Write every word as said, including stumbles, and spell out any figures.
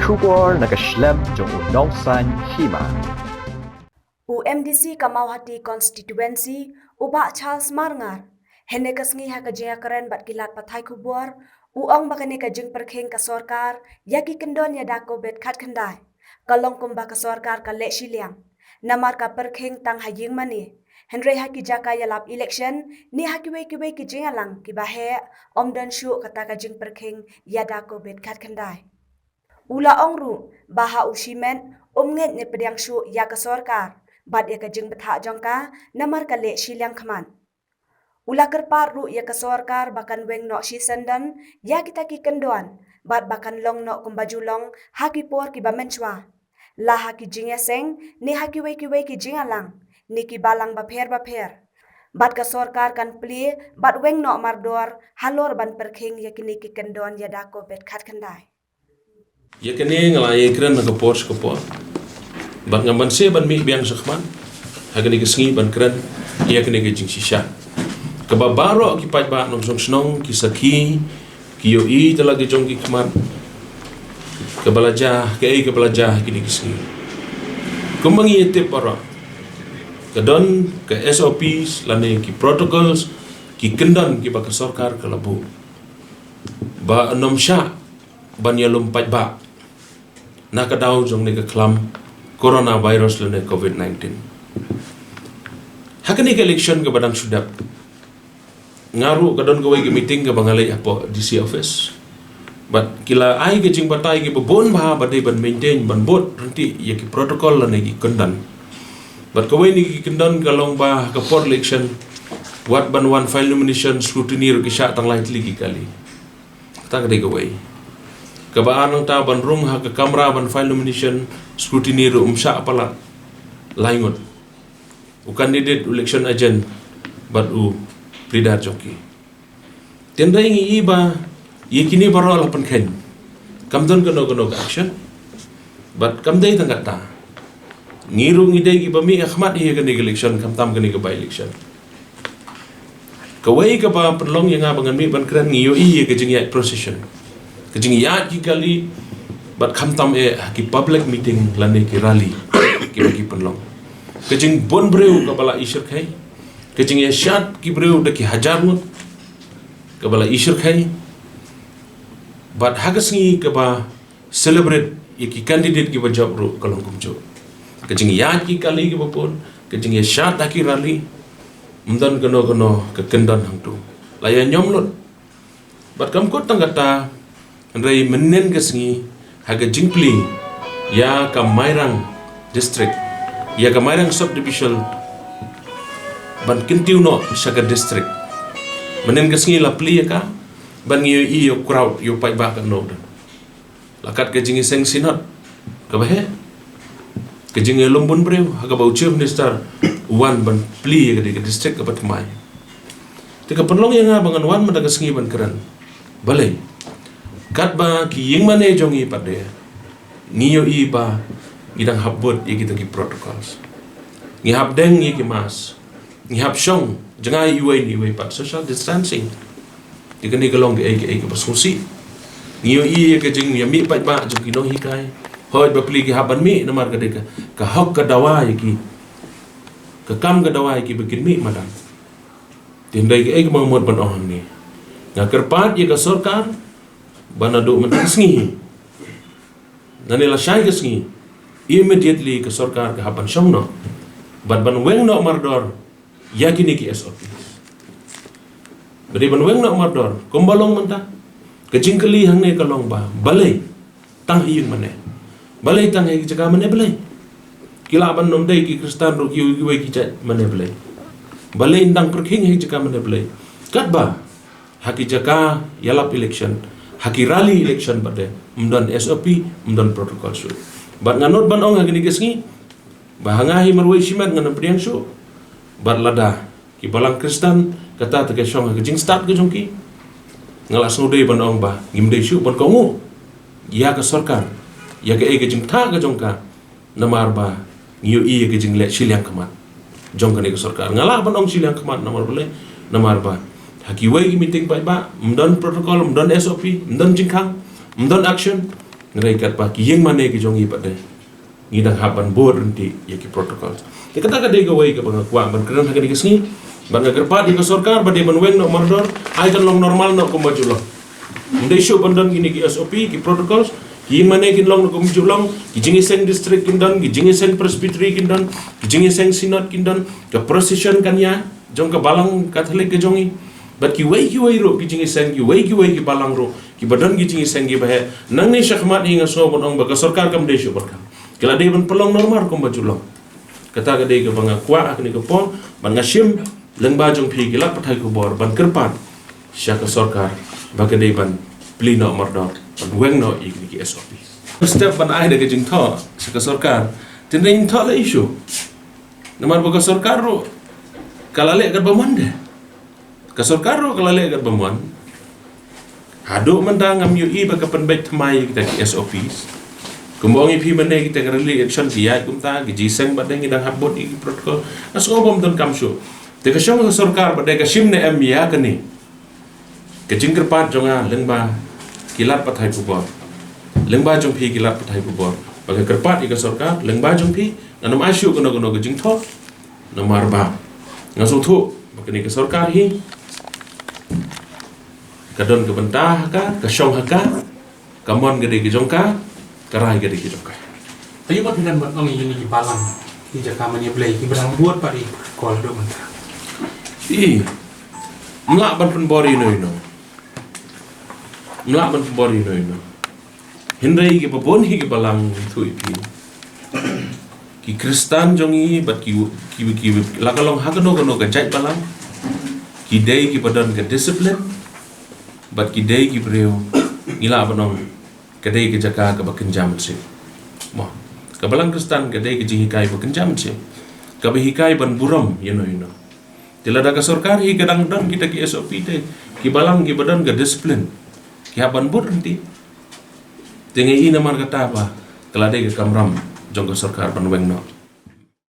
Khubor na ka shlem jong u Nongsaiñ Hima. U M D C ka Mawhati Constituency, u Bah Charles Marngar, hynne ka sngi ha ka jingïakren bad ki lad pathai khubor, u ong ba kane ka jingpyrkhing ka sorkar ïa ki kyndon ïada Covid khatkhyndai ka long kumba ka sorkar ka leh shiliang, namar ka pyrkhing tang ha ïing mane, hynrei ha ki jaka ïalap election ne ha kiwei kiwei ki jingïalang kiba heh, ym don shuh kata ka jingpyrkhing ïada Covid khatkhyndai. U la ong ruh ba ha u shimet, um ngeit ne pdiang shuh ïa ka sorkar bad ïa ka jingbthah jong ka, namar ka leh shiliang khmat. U la kyrpad ruh ïa ka sorkar ba kan weng noh shisyndon ïa kita ki kyndon bad ba kan long noh kumba ju long ha ki por kiba mynshwa, la ha ki jingïaseng ne ha kiwei kiwei ki jingïalang ne ki balang bapher bapher. Bad ka sorkar kan plie bad weng noh mardor halor ban pyrkhing ïa kine ki kyndon ïada Covid khatkhyndai. Ïa kane nga la ïakren na ka por sha ka por. Bad ngam banse ban mih biang shakhmat ha kane ka sngi ban kren ïa kane ka jingshisha. Kaba baroh ki paidbah nongshong shnong, ki sakhi, ki ïohi da la ki jong ki khmat kaba la jia, kaei kaba la jia ha kine ki sngi. Kumba ngi ïatip baroh, ka don ka S O Ps lane ki protocols, ki kyndon kiba ka sorkar ka la buh ba ym shah ban ïalum paidbah na ka daw jong ne ka khlam coronavirus lane Covid nineteen. Ha kane ka election kaba dang shu dep, nga ruh ka don kawei ka meeting kaba nga leit hapoh D C office. Bad ki la ai ka jingbatai kiba bun bha ba dei ban maintain, ban bud ryntih ïa ki protocol lane ki kyndon. Bad kawei na ki kyndon ka long ba ha ka por election, wat ban wan file nomination scrutiny ruh ki shah tang lai tylli ki kali. Kata ka dei kawei. Kaba ar nangta ban rung ha ka kamra ban file nomination scrutiny ruh ym shah palat lai ngut u candidate, u election agent bad u pleader jong ki. Tynrai ngi ïohi ba ïa kine baroh la pynkheiñ, kam don kano kano ka action. Bad kam dei tang kata, ngi ruh ngi dei kiba mih ha khmat ïa kane ka election, khamtam kane ka by election. Kawei kaba pynlong ïa nga ba ngan mih ban kren, ngi ïohi ïa ka jingïaid procession, ka jingïaid ki kali, bad khamtam eh ha ki public meeting lane ki rally kiba ki pynlong. Ka jingbun briew kaba la ishyrkhei, ka jingïashad ki briew da ki hajar ngut kaba la ishyrkhei. Bad ha ka sngi kaba celebrate ïa ki candidate kiba jop ruh ka long kumjuh. Ka jingïaid ki kali kiba bun, ka jingïashad ha ki rally, ym don kano kano ka kyndon hangto. La ïa ñiom lut. Bad kam kut tang kata, hynrei mynnin ka sngi ha ka jingplie ïa ka Mairang district, ïa ka Mairang subdivision ban kyntiew noh sha ka district. Mynnin ka sngi la plie ïa ka, ban ngi ïohi ïa u crowd, ïa u paidbah ka noh. La kat ka jingïaseng synod kaba heh, ka jingïalum bun briew ha kaba u Chief Minister u wan ban plie ïa ka dei ka district kaba thymmai. Te ka pynlong ïa nga ba ngan wan mynta ka sngi ban kren. Balei? Katba ki ïing mane jong ngi pat de, ngi ïohi ba ngi dang hap bud ïa kita ki protocols. Ngi hap deng ïa ki mask. Ngi hap shong jngai iwei na iwei pat, social distancing. Te kane ka long kaei kaei kaba sngewsih. Ngi ïohi ïa ka jingïamih paidbah jong ki nonghikai. Hooid, bapli ki hap ban mih namar ka dei ka, ka hok ka dawa ïa ki, ka kam ka dawa ïa ki ba kin mih madan. Te hynrei kaei kaba nga mut ban ong hangne, nga kyrpad ïa ka sorkar ba naduh mynta ka sngi, lane lashai ka sngi, immediately ka sorkar ka hap ban shong noh bad ban weng noh mardor ïa kine ki S O Ps. Ba dei ban weng noh mardor kumba long mynta. Ka jingkylli hangne ka long ba balei tang ha ïing mane? Balei tang ha ki jaka mane balei? Ki lah ban ym dei ki Khristan ruh, ki, kiwei ki jait mane balei? Balei tang pyrkhing ha ki jaka mane balei? Katba ha ki jaka ïalap election, ha ki rally election pat de, ym don S O P, ym don protocol shuh. Bad nga nud ban ong ha kine ki sngi ba ha nga hi marwei shimet ngan ym pdiang shuh. Bad lada ki balang Khristan kata te ka shong ha ka jingstad ka jong ki, nga la sngewdei ban ong ba ngim dei shuh ban kohnguh ïa ka sorkar, ïa kaei ka jingthoh ka jong ka. Namar ba ngi ïohi ïa ka jingleh shiliang khmat jong kane ka sorkar. Nga lah ban ong shiliang khmat namar balei? Namar ba ha kiwei ki meeting paidbah ym don protocol, ym don S O P, ym don jingkhang, ym don action. Hynrei katba ki ïing mane ki jong ngi pat de, ngi dang hap ban bud ryntih ïa ki protocols. Te kata ka dei kawei kaba nga kwah ban kren ha kane ka sngi. Ban nga kyrpad ïa ka sorkar ba dei ban weng noh mardor, ai kan long normal noh kumba ju long. Ym dei shuh ban don kine ki S O P, ki protocols, ki ïing mane kin long noh kumba ju long, ki jingïaseng district kin don, ki jingïaseng presbytery kin don, ki jingïaseng synod kin don, ka procession kan ïa jong ka balang Katholik ka jong ngi. Bad kiwei kiwei ruh ki jingïaseng, kiwei kiwei ki balang ruh kiba don ki jingïaseng kiba heh. Nangne shakhmat hi nga sngew ban ong ba ka sorkar kam dei shuh ban khang. Ki la dei ban pynlong normal kumba ju long. Kata ka dei kaba nga kwah ha kane ka por ban nga shim lyngba jong phi ki lad pathai khubor ban kyrpad sha ka sorkar ba ka dei ban plie noh mardor, ban weng noh ïa kine ki S O P. Step ban ai da ka jingthoh sha ka sorkar, tynrai thoh la issue. Namar ba ka sorkar ruh ka la leh katba mon de. Ka sorkar ruh ka la leh katba mon. Haduh mynta ngam ïohi ba ka pynbeit thymmai ïa kita ki S O Ps. Kumba ong ïa phi mynne kita ki rally action ki ïaid kumta, ki jingïaseng bad de ngi dang hap bud ïa ki protocol. Nga sngew bym donkam shuh. Te ka shong ka sorkar bad de ka shim ne em ïa kane ka jingkyrpad jong nga lyngba ki lad pathai khubor, lyngba jong phi ki lad pathai khubor, ba ka kyrpad ïa ka sorkar lyngba jong phi, ngan ym ai shuh kano kano ka jingthoh. Namar ba nga sngewthuh ba kane ka sorkar hi ka don ka bynta ha ka, ka shong ha ka, ka mon ka dei ka jong ka, ka rai ka dei ka jong ka. Aïu pat phi dang ban ong ïa kine ki balang, ki jaka mane Blei, kiba dang bud pat ïa ki protocol haduh mynta? Ï, ym lah ban pynbor ïano ïano. Ym lah ban pynbor ïano ïano. Hynrei kiba bun hi ki balang, ïathuh ïa phi, ki Khristan jong ngi bad ki, ki, ki, la ka long ha kano kano ka jait balang, ki dei kiba don ka discipline. Bad ki dei ki briew, ngi lah ban ong, ka dei ka jaka kaba kynja mynsiem. Mo, ka balang Khristan ka dei ka jinghikai ba kynja mynsiem, kaba hikai ban burom ïano ïano. Te lada ka sorkar hi ka dang don kita ki S O P te, ki balang kiba don ka discipline, ki hap ban bud ryntih. Te nga i namar kata ba ka la dei ka kamram jong ka sorkar ban weng noh.